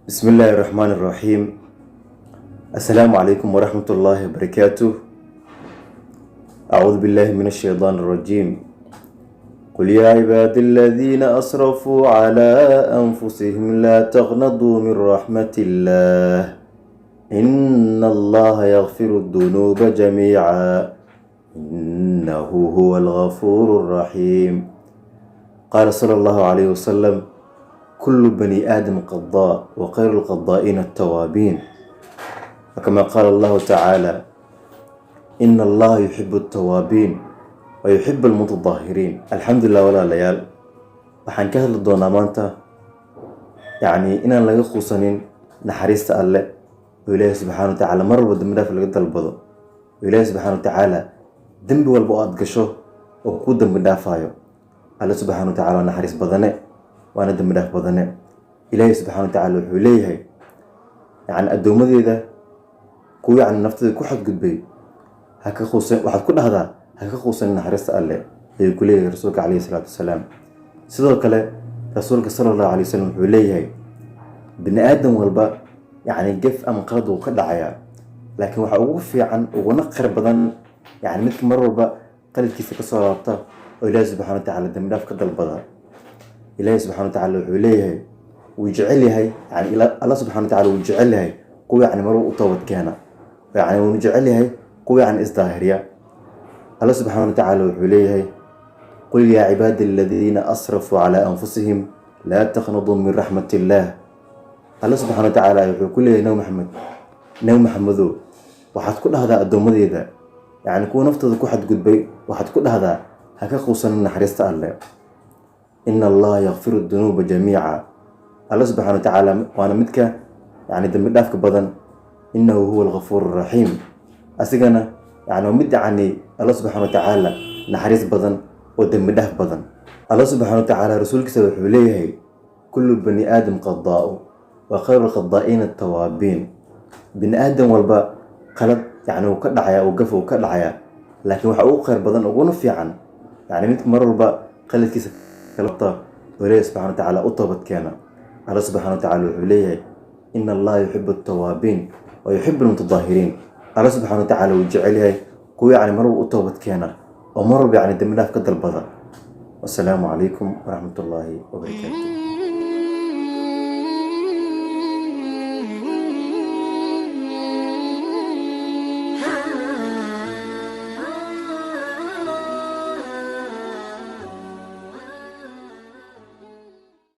بسم الله الرحمن الرحيم. السلام عليكم ورحمة الله وبركاته. أعوذ بالله من الشيطان الرجيم. قل يا عبادي الذين أسرفوا على أنفسهم لا تقنطوا من رحمة الله، إن الله يغفر الذنوب جميعا، إنه هو الغفور الرحيم. قال صلى الله عليه وسلم: كل بني آدم خطاء وخير الخطائين التوابين. وكما قال الله تعالى: إن الله يحب التوابين ويحب المتطهرين. الحمد لله. Walaalayaal, waxaan ka hadli doonaa maanta yacni inaan laga quusanin naxariista Alle oo Ilaahi subxaana wa tacaala mar walba dembi dhaaf laga dalbado, oo Ilaahi subxaana wa tacaala dembi walba oo aad gasho oo kuu dembi dhaafayo. Alle subxaana wa tacaala waa naxariis badane, waana dembi dhaaf badane. Ilaahi subxaana wa tacaala wuxuu leeyahay, yacni addoommadeeda kuwa yacni naftooda ku xadgudbay ha ka quusan, waxaad ku dhahdaa ha ka quusanin naxariista Alle, ayuu ku leeyahay rasuulka calayhi salaatu wasalaam. Sidoo kale rasuulka sala Allahu alay wasalam wuxuu leeyahay, bini aadam walba yacni gef ama qalad wuu ka dhacayaa, laakiin waxa ugu fiican uguna khayr badan yacni midka mar walba qaladkiisa kasoo laabta oo Ilaahi subxana wa tacaala dembi dhaaf ka dalbada. Ilaahi subxana wa tacaala wuxuu leeyahay, wuu jecel yahay, yani Alla subxana wa tacala wuu jecel yahay kuwa yacni mar walba u toobad keena, yacni wuuna jecel yahay kuwa yacni isdaahiriya. Alla subxaana wa tacaala wuxuu leeyahay: قل يا عبادي الذين أسرفوا على أنفسهم لا تقنطوا من رحمة الله. Alla subxana wa tacaala wuxuu ku leeyahay Nabi Maxamed: Nabi Maxamedow, waxaad ku dhahdaa addoommadeeda, yacni kuwa naftooda ku xadgudbay, waxaad ku dhahdaa ha ka quusanin naxariista Alle. إن الله يغفر الذنوب جميعا. Alla subxana wa tacaala waana midka yani dembi dhaafka badan. إنه هو الغفور الرحيم. Asigana yani waa mid yani Alla subxana wa tacaala naxariis badan oo dembi dhaaf badan. Alla subxana wa tacaala rasuulkiisa wuxuu leeyahay: كل بني آدم خطاء وخير الخطائين التوابين. Bini aadam walba qalad yani uu ka dhacaya, uu gaf uu ka dhacaya, laakiin waxa ugu khayr badan uguna fiican yani midka mar walba qaladkiisa kalabta oo Ilaahi subxana wa tacaala u toobad keena. Alla subxana wa tacaala wuxuu leeyahay: إن الله يحب التوابين ويحب المتطهرين. Alla subxana wa tacaala wuu jecel yahay kuwa yani mar walba u toobad keena oo mar walba yani dembi dhaaf ka dalbada. Wasalaamu calaykum waraxmat ullaahi wabarakaatu.